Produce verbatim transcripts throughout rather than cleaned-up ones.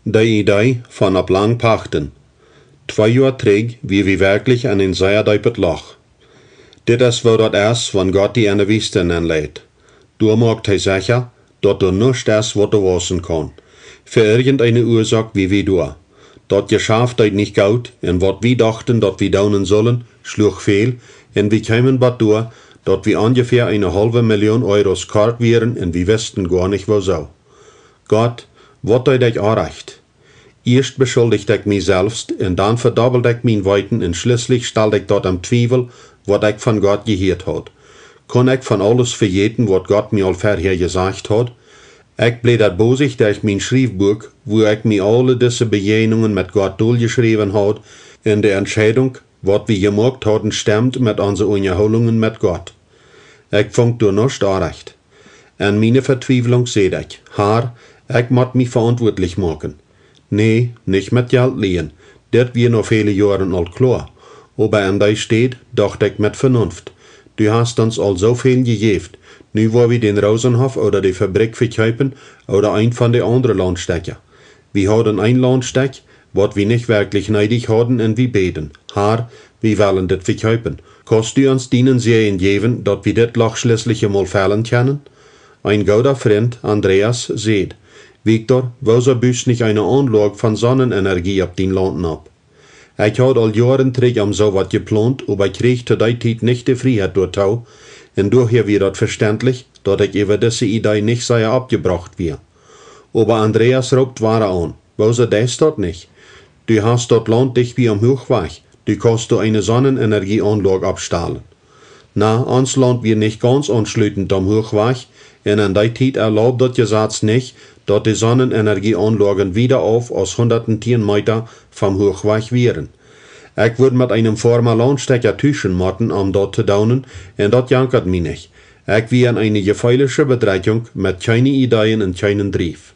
De Idee von opp lang pachten. Twee Joa trigj wia wie werkjlich aun een sea deepet Loch. Dit es woo daut es, wan Gott die enne Wiest nenleit. Doa moakt hee secha, daut doa nuscht es, waut doa wausen kaun. Fa irjenteene Uasoak wia wie doa. Daut Jeschaft deed nich goot, un waut wie dochten, daut wie doonen sullen, schluach fäl, un wie kjeemen bat doa, daut wie onjefäa eene haulwe Million Euros kort wieren, un wie wisten goa nich, woosoo. Gott, waut deed ekj orrajcht? Ieescht beschuldicht ekj mie selfst, un dan vedobbeld ekj mien Weeten, un schlieslich stald ekj daut em Twiewel, waut ekj von Gott jehieet haud. Kunn ekj von aules vejäten, waut Gott mie aul verhäa jesajcht haud? Ekj bläd daut bosich derch mien Schriefbuak, wua ekj mie aule dise Bejäajnungen met Gott doljeschräwen haud, un de Entscheidunk, waut wie jemoakt hauden, stemd met onse Unjahoolungen met Gott. Ekj funk doa nuscht orrajcht. En miene Vetwiewlunk säd ekj: Har, ekj mott mie veauntwuatlich moaken. Nä, nich met Jelt lieen. Dit wia no väle Joaren aul kloa. Oba en dee Städ docht ekj met Venunft: Du hast ons aul soo väl jejäft. Nu woa wie dän Rosenhoff ooda de Fabrikj vekjeepen ooda eent von de aundre Launtstekja. Wie hauden een Launtstekj, waut wie nich werkjlich needich hauden, un wie bäden: Har, wie wellen dit vekjeepen. Kaust du ons dienen Säajen jäwen, daut wie dit Loch schlieslich emol fellen kjennen? Een gooda Frint, Andreas, säd: Victor, woosoo bust nich eene Aunloag von Sonnenenergie opp dien Launt nopp? Ekj haud aul Joaren trigj om soo waut jeplont, oba kjrieech to dee Tiet nich de Frieheit doatoo, un doahäa wia daut vestentlich, daut ekj äwa dise Idee nich sea oppjebrocht wia. Oba Andreas roopt wada aun: Woosoo deist daut nich? Du hast daut Launt dicht bie aum Huachwajch, du kaust doa eene Sonnenenergieaunloag oppstalen. Na, ons Launt wia nich gaunz aunschlutend aum Huachwajch, un en dee Tiet erlaubd daut Jesaz nich, daut de Sonnenenergieaunloagen wieda auf aus hundat tieen Meeta vom Huachwajch wieren. Ekj wudd met eenem Forma Launtstekja tuschen motten, om daut to doonen, un daut jankad mie nich. Ekj wia en eene jefeelische Bedrekjunk met kjeene Ideeen un kjeenen Drief.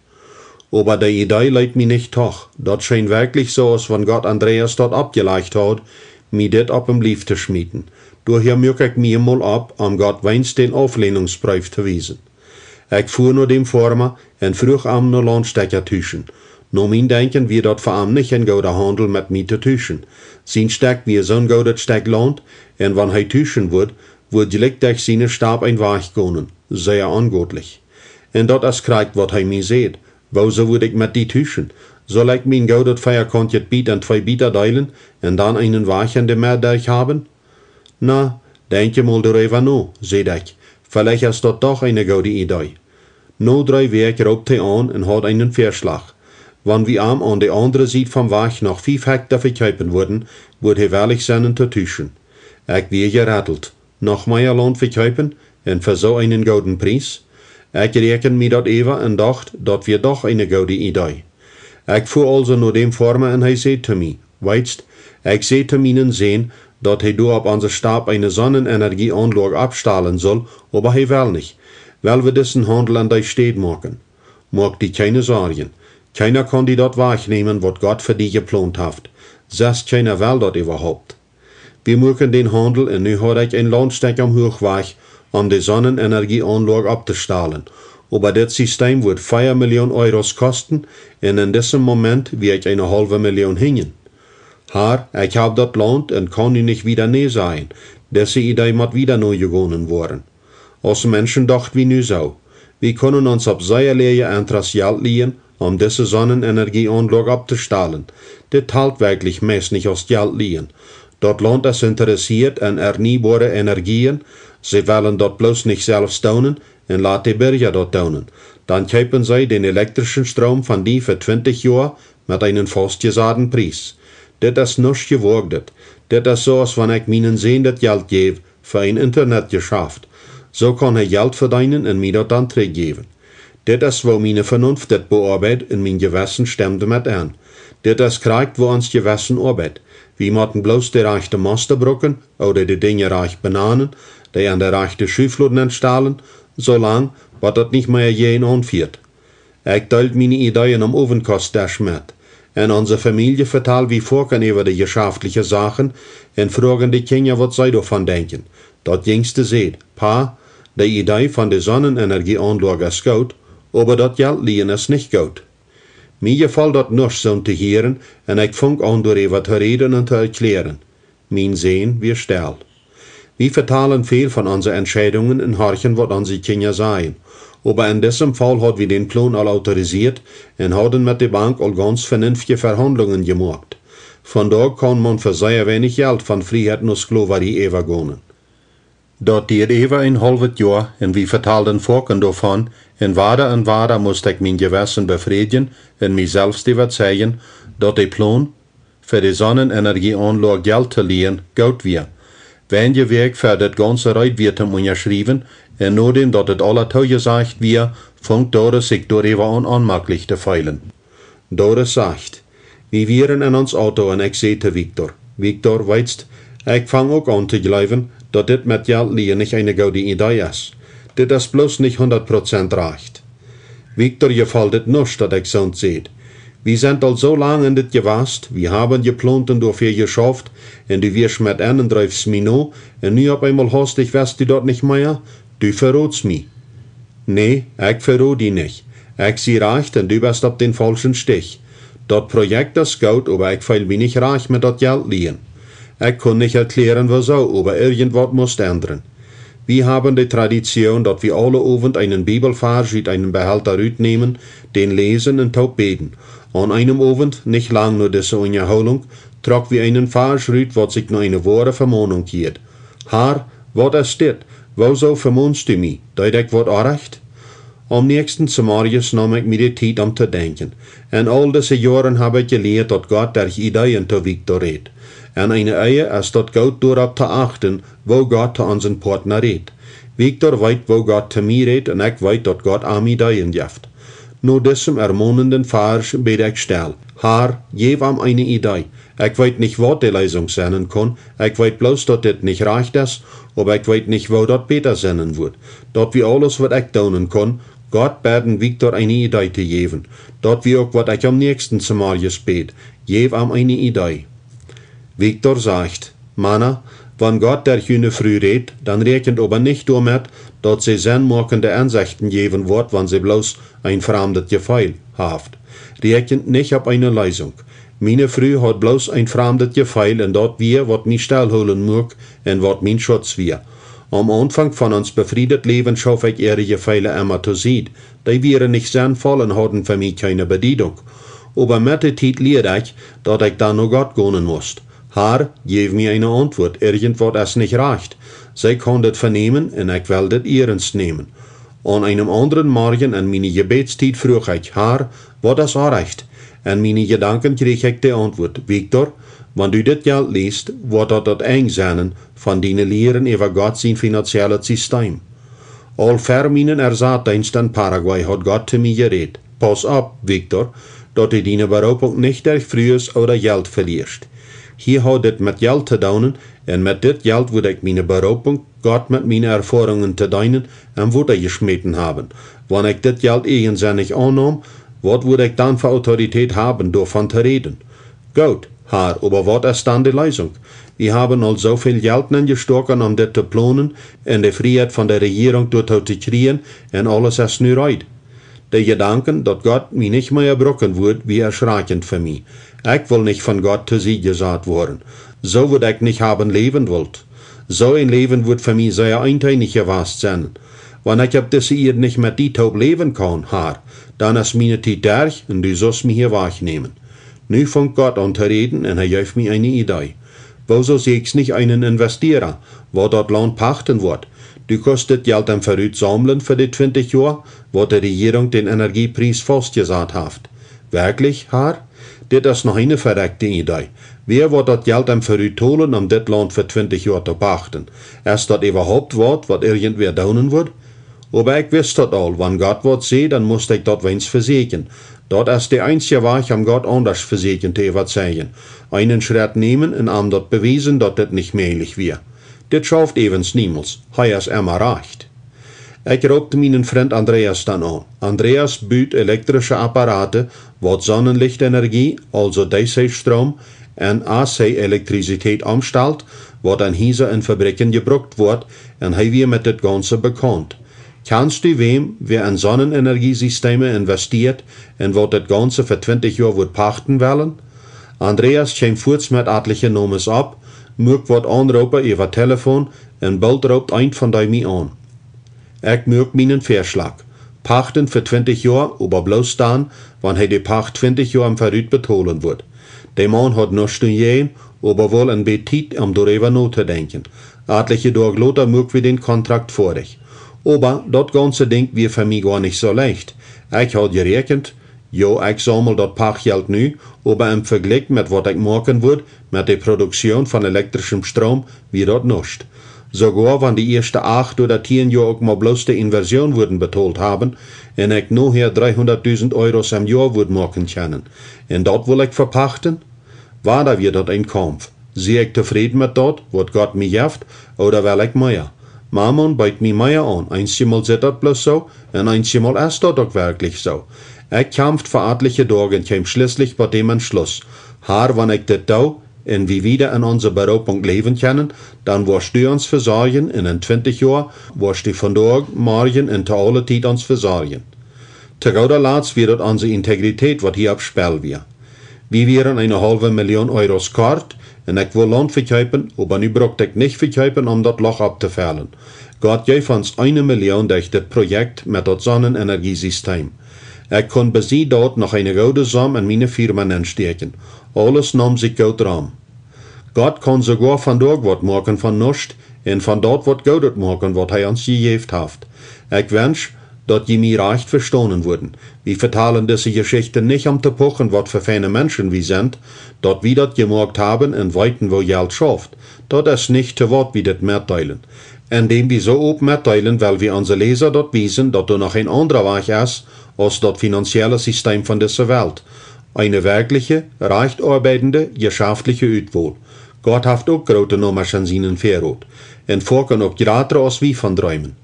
Oba de Idee leet mie nich toch. Daut scheen werkjlich soo, aus wan Gott Andreas daut oppjelajcht haud, mie dit opp em Lief to schmieten. Doahäa muak ekj mie emol opp, om Gott weens dän Auflehnungsbreef to wiesen. Ekj fua no däm Forma un fruach am no Launtstekja tuschen. No mien Denkjen wia daut fa am nich een gooda Haundel, met mie to tuschen. Sien Stekj wia soon goodet Stekj Launt, un wan hee tuschen wudd, wudd jlikj derch siene Stap een Wajch gonen, sea ongodlich. Un daut es krakjt waut hee mie säd: Woosoo wudd ekj met die tuschen? Sull ekj mien goodet veakauntjet Biet en twee Bieta deelen un dan eenen Wajch en de Med derch haben? Na, denkj emol doaräwa no, säd ekj, veleicht es daut doch eene goode Idee. No dree Wäakj roopt hee aun un haud eenen Väaschlach. Wan wie am aun de aundre Sied vom Wajch noch fief Hekta vekjeepen wudden, wudd hee wellich sennen to tuschen. Ekj wia jeratelt. Noch mea Launt vekjeepen, un fa soo eenen gooden Pries? Ekj räakjend mie daut äwa un docht, daut wia doch eene goode Idee. Ekj fua aulsoo no däm Forma un hee säd to mie: Weetst, ekj säd to mienen Sän, daut hee doa opp onse Stap eene Sonnenenergieaunloag oppstalen sull, oba hee well nich. Well wie disen Haundel aun dee Städ moaken? Moak die kjeene Sorjen. Kjeena kaun die daut wajchnämen, waut Gott fa die jeplont haft. Sest kjeena well daut äwahaupt. Wie muaken dän Haundel un nu haud ekj een Launtstekj aum Huachwajch, om de Sonnenenergieaunloag opptostalen. Oba dit System wudd vea Million Euros kosten, un en disem Moment wia ekj eene haulwe Million hinjen. Har, ekj hab daut Launt un kaun nu nich wieda nä sajen. Dise Idee mott wieda nojegonen woaren. Aus Menschen docht wie nu soo: Wie kunnen ons opp sea läaje Interest Jelt lieen, om dise Sonnenenergieaunloag opptostalen. Dit talt werkjlich meist nich aus Jelt lieen. Daut Launt es interessieet en ernieebore Energieen, see wellen daut bloos nich selfst doonen, un lat de Birja daut doonen. Dan kjeepen see dän elektrischen Stroom von die fa twintich Joa met eenen faustjesaden Pries. Dit es nuscht Jewoagdet. Dit es soo aus wan ekj mienen Sän daut Jelt jäw fa een Internetjeschaft. Soo kaun hee Jelt vedeenen un mie daut dan trigjjäwen. Dit es woo miene Venunft dit beoabeit un mien Jewessen stemd met en. Dit es krakjt woo ons Jewessen oabeit. Wie motten bloos de rajchte Mosta bruken, ooda de Dinja rajcht benanen, dee en de rajchte Schuflod nenstalen, soo lang, bat daut nich mea jäajen aunfieet. Ekj deeld miene Ideeen aum Owentkost-Desch met. En onse Famielje vetal wie foaken äwa de jeschaftliche Sachen un froagen de Kjinja, waut see doavon denkjen. Daut Jinjste säd: Pa, de Idee von de Sonnenenergieaunloag es goot, oba daut Jelt lieen es nich goot. Mie jefoll daut nuscht, soont to hieren, un ekj funk aun, doaräwa to räden un to erkjläaren. Mien Sän wia stell. Wie vetalen väl von onse Entscheidungen un horchen, waut onse Kjinja sajen. Oba en disem Faul haud wie dän Plon aul autoriseet un hauden met de Bank aul gaunz venenftje Vehaundlungen jemoakt. Vondoag kaun maun fa sea weinich Jelt von Frieheit no Sklowarie äwagonen. Daut dieed äwa een haulwet Joa un wie vetalden foaken doavon, un wada un wada must ekj mien Jewessen befrädjen un mie selfst äwazeijen, daut de Plon, fa de Sonnenenergieaunloag Jelt to lieen, goot wia. Weinje Wäakj ver daut gaunze reed wia toom unjaschriewen, un nodäm daut et aula toojesajcht wia, funk Doris sikj doaräwa aun onmaklich to feelen. Doris sajcht: Wie wieren en ons Auto un ekj säd to Victor: Victor, weetst, ekj fang uk aun to jleewen, daut dit met Jelt lieen nich eene goode Idee es. Dit es bloos nich hundat Prozent rajcht. Victor jefoll dit nuscht, daut ekj soont säd. Wie sent aul soo lang en dit jewast, wie haben jeplont un doafäa jeschauft, un du wieescht met en un dreefst mie no, un nu opp eemol haustich west du daut nich mea? Du verootst mie. Nä, ekj verod die nich. Ekj sie rajcht un du best opp dän faulschen Stich. Daut Projekt es goot, oba ekj feel mie nich rajcht met daut Jelt lieen. Ekj kunn nich erkjläaren, woosoo, oba irjentwaut must endren. Wie haben de Tradition, daut wie aule Owent eenen Bibelvarsch ut eenen Behelta rutnämen, dän läsen un toop bäden. Aun eenem Owent, nich lang no dise Unjahoolunk, trock wie eenen Varsch rut, waut sikj no eene woare Vemonunk jieet. Har, waut es dit? Woosoo vemonst du mie? Deed ekj waut orrajcht? Aum näakjsten Zemorjes neem ekj mie de Tiet om to denkjen. En aul dise Joaren hab ekj jelieet, daut Gott derch Ideeen to Victor rät. En eene Ehe es daut goot, doaropp to achten, woo Gott to onsen Partner rät. Victor weet, woo Gott to mie rät, un ekj weet, daut Gott am Ideeen jeft. No disem ermonenden Varsch bäd ekj stell: Har, jeff am eene Idee. Ekj weet nich, waut de Leesunk sennen kunn. Ekj weet bloos, daut dit nich rajcht es, oba ekj weet nich, woo daut bäta sennen wudd. Daut wia aules, waut ekj doonen kunn, Gott bäden, Victor eene Idee to jäwen. Daut wia uk, waut ekj aum näakjsten Zemorjes bäd: Jeff am eene Idee. Victor sajcht: Mana, wan Gott derch june Fru rät, dan räakjent oba nich doamet, daut see sennmoakende Ensechten jäwen woat, wan see bloos een framdet Jefeel haft. Räakjent nich opp eene Leesunk. Miene Fru haud bloos een framdet Jefeel, un daut wia, waut mie stellhoolen muak un waut mien Schutz wia. Aum Aunfank von ons befriedet Läwen schoof ekj äare Jefeele emma to Sied. Dee wieren nich sennvoll un hauden fa mie kjeene Bediedunk. Oba met de Tiet lieed ekj, daut ekj dan no Gott gonen must. Har, jeff mie eene Auntwuat, irjentwaut es nich rajcht. See kaun dit venämen un ekj well dit ernst nämen. Aun eenem aundren Morjen en miene Jebädstiet fruach ekj: Har, waut es orrajcht? En miene Jedanken kjrieech ekj de Auntwuat: Victor, wan du dit Jelt liest, woat daut daut Enj sennen von diene Lieren äwa Gott sien finanziellet Sistem. Aul ver mienen Ersatzdeenst en Paraguay haud Gott to mie jerät: Pauss opp, Victor, daut du diene Beroopunk nich derch Frues ooda Jelt velieescht. Hia haud dit met Jelt to doonen, un met dit Jelt wudd ekj miene Beroopunk, Gott met miene Erfoarungen to deenen, em Wota jeschmäten haben. Wan ekj dit Jelt ieejensennich aunnaum, waut wudd ekj dan fa Autoritäet haben, doavon to räden? Goot, Har, oba waut es dan de Leesunk? Wie haben aul soo väl Jelt nenjestoaken, om dit to plonen un de Frieheit von de Rejierunk doatoo to kjrieen, un aules es nu reed. De Jedanken, daut Gott mie nich mea bruken wudd, wia erschrakjent fa mie. Ekj wull nich von Gott to Sied jesat woaren. Soo wudd ekj nich haben läwen wult. Soo een Läwen wudd fa mie sea eenteenich jewast sennen. Wan ekj opp dise Ieed nich met die toop läwen kaun, Har, dan es miene Tiet derch un du sust mie hia wajchnämen. Nu funk Gott aun to räden un hee jeef mie eene Idee. Woosoo sieekjst nich eenen Investiera, waut daut Launt pachten woat? Du kaust dit Jelt em Verut saumlen fa de twintich Joa, waut de Rejierunk dän Energiepries faustjesat haft. Werkjlich, Har? Dit es noch eene verekjte Idee. Wäa woat daut Jelt em Verut tolen, om dit Launt fa twintich Joa to pachten? Es daut äwahaupt waut, waut irjentwäa doonen wudd? Oba ekj wist daut aul, wan Gott waut säd, dan must ekj daut weens vesäkjen. Daut es de eensje Wajch, om Gott aundasch vesäkjen to äwazeijen. Eenen Schrett nämen un am daut bewiesen, daut dit nich mäajlich wia. Dit schauft äwens niemols, hee es emma rajcht. Ekj roopt mienen Frint Andreas dan aun. Andreas but elektrische Apparate, waut Sonnenlichtenergie, aulsoo D C Stroom, en A C Elektrizität omstalt, waut en Hiesa un Fabrikjen jebrukt woat, un hee wia met dit Gaunze bekaunt. Kjanst du wäm, wäa en Sonnenenergiesysteme investiat un waut daut Gaunze fa twintich Joa wudd pachten wellen? Andreas kjeem fuaz met atliche Nomes opp, muak waut Aunroopen äwa Telefon un boolt roopt eent von dee mie aun. Ekj muak mienen Väaschlach: Pachten fa twintich Joa, oba bloos dan, wan hee de Pacht twintich Joa em Verut betolen wudd. De Maun haud nuscht doajäajen, oba wull en bät Tiet, om doaräwa notodenkjen. Atliche Doag lota muak wie dän Kontrakt foadich. Oba daut gaunze Dinkj wia fa mie goanich soo leicht. Ekj haud jeräakjent, jo, ekj saumel daut Pachtjelt nu, oba em Vejlikj met waut ekj moaken wudd met de Produktion von elektrischem Stroom, wia daut nuscht. Soogoa wan de ieeschte acht ooda tieen Joa uk mau bloos de Inversion wudden betolt haben un ekj nohäa dreehundatdusent Euros em Joa wudd moaken kjennen, un daut wull ekj vepachten? Wada wia daut een Kaumf. Sie ekj tofräd met daut, waut Gott mie jeft, ooda well ekj mea? Mamon beet mie mea aun. Eenjemol sitt daut bloos soo, un eenjemol es daut uk werkjlich soo. Ekj kjamft fa atliche Doag un kjeem schlieslich bie däm Entschluss: Har, wan ekj dit doo, un wie wieda en onse Beroopunk läwen kjennen, dan woascht du ons vesorjen, un en twintich Joa woascht du vondoag, morjen un to aule Tiet ons vesorjen. To gooda Latst wia daut onse Integrität, waut hia opp Spell wia. Wie wieren eene haulwe Million Euros kort, un ekj wull Launt vekjeepen, oba nu brukt ekj nich vekjeepen, om daut Loch opptofellen. Gott jeef ons eene Million derch dit Projekt met daut Sonnenenergiesystem. Ekj kunn bie sied daut noch eene goode Som en miene Firma nenstäakjen. Aules neem sikj goot rom. Gott kaun soogoa vondoag waut moaken von nuscht, un von daut waut Goodet moaken, waut hee ons jejäft haft. Ekj wensch, daut jie mie rajcht vestonen wudden. Wie vetalen dise Jeschichten nich, om to puchen, waut fa feine Menschen wie sent, daut wie daut jemoakt haben un weeten, woo Jelt schauft. Daut es nich, to waut wie dit metdeelen. Endäm wie soo op metdeelen, well wie onse Läsa daut wiesen, daut doa noch een aundra Wajch es aus daut finanzielle System von dise Welt. Eene werkjliche, rajcht oabeidende, jeschaftliche Utwol. Gott haft uk groote Nummasch en sienen Väarot, un foaken uk jratre aus wie von dreemen.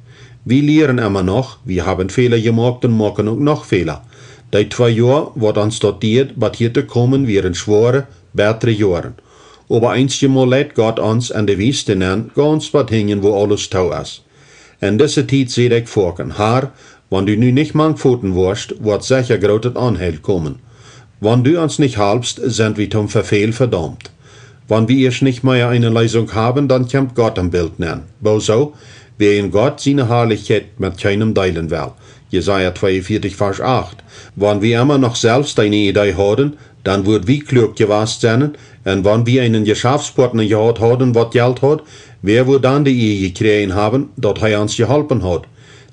Wie lieren emma noch, wie haben Fäla jemoakt un moaken uk noch Fäla. Dee twee Joa, waut ons daut dieed, bat hia to komen, wieren schwoare, bettre Joaren. Oba eenjemol leit Gott ons en de Wiest nenn, gaunz bat hinjen, wua aules too es. En dise Tiet säd ekj foaken: Har, wan du nu nich mank foten woascht, woat secha grootet Onheil komen. Wan du ons nich halpst, sent wie toom Vefäl vedaumt. Wan wie ieescht nich mea eene Leesunk haben, dan kjemt Gott em Bilt nenn. Woosoo? Wäajen Gott siene Harlichkjeit met kjeenem deelen well. Jesaja tweeunvieetich, Varsch acht. Wan wie emma noch selfst eene Idee hauden, dan wudd wie kluak jewast sennen, un wan wie eenen Jeschaftspoatna jehaut hauden, waut Jelt haud, wäa wudd dan de Ea jekjräajen haben, daut hee ons jeholpen haud?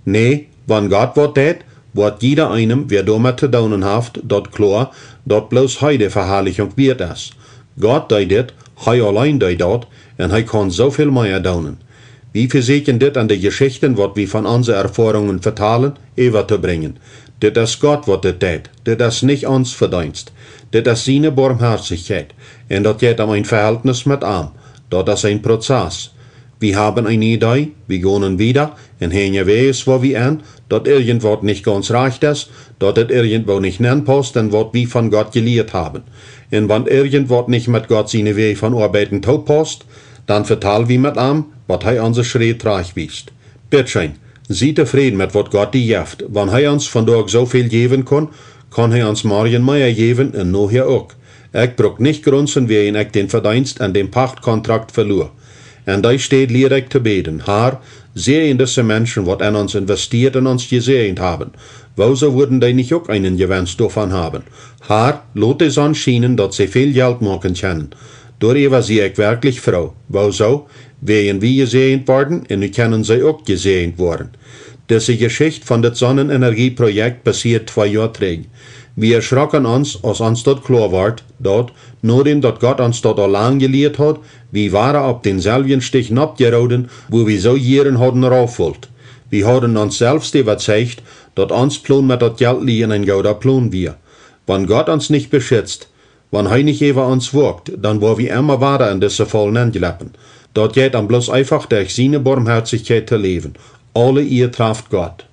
Nä, wan Gott waut deit, woat jieda eenem, wäa doamet to doonen haft, daut kloa, daut bloos hee de Veharlichunk wieet es. Gott deed dit, hee auleen deed daut, un hee kaun soo väl mea doonen. Wie vesieekjen dit en de Jeschichten, waut wie von onse Erfoarungen vetalen, äwa to brinjen. Dit es Gott, waut dit deit. Dit es nich ons Vedeenst. Dit es siene Boamhoatichkjeit. Un daut jeit om een Vehältnis met am. Daut es een Prozess. Wie haben eene Idee, wie gonen wieda, un hinjawäajes woa wie enn, daut irjentwaut nich gaunz rajcht es, daut et irjentwoo nich nenn paust en waut wie von Gott jelieet haben. Un wan irjentwaut nich met Gott siene Wäaj von oabeiden toopaust, dan vetal wie met am, waut hee onse Schräd trajcht wiest. Bittscheen, sie tofräd met waut Gott die jeft. Wan hee ons vondoag soo väl jäwen kunn, kaun hee ons morjen mea jäwen un nohäa uk. Ekj bruk nich grunzen, wäajen ekj dän Vedeenst en däm Pachtkontrakt veluar. En dee Städ lieed ekj to bäden: Har, säajen dise Menschen, waut en ons investieet un ons jesäajent haben. Woosoo wudden dee nich uk eenen Jewenst doavon haben? Har, lot de Sonn schienen, daut see väl Jelt moaken kjennen. Doaräwa sie ekj werkjlich froo. Woosoo? Wäajen wie jesäajent worden, un nu kjennen see uk jesäajent woaren. Dise Jeschicht von daut Sonnenenergieprojekt passieed twee Joa trigj. Wie erschrocken ons, aus ons daut kloa wort, daut, nodäm daut Gott ons daut aul lang jelieet haud, wie wada opp dänselwjen Stich nopp jeroden, wua wie soo jieren hauden rauf wult. Wie hauden ons selfst äwazeicht, daut ons Plon met daut Jelt lieen een gooda Plon wia. Wan Gott ons nich beschitzt, wan hee nich äwa ons woakt, dan woa wie emma wada en dise Faul nenjleppen. Daut jeit dan bloos eefach derch siene Boamhoatichkjeit to läwen. Aule Ea traft Gott.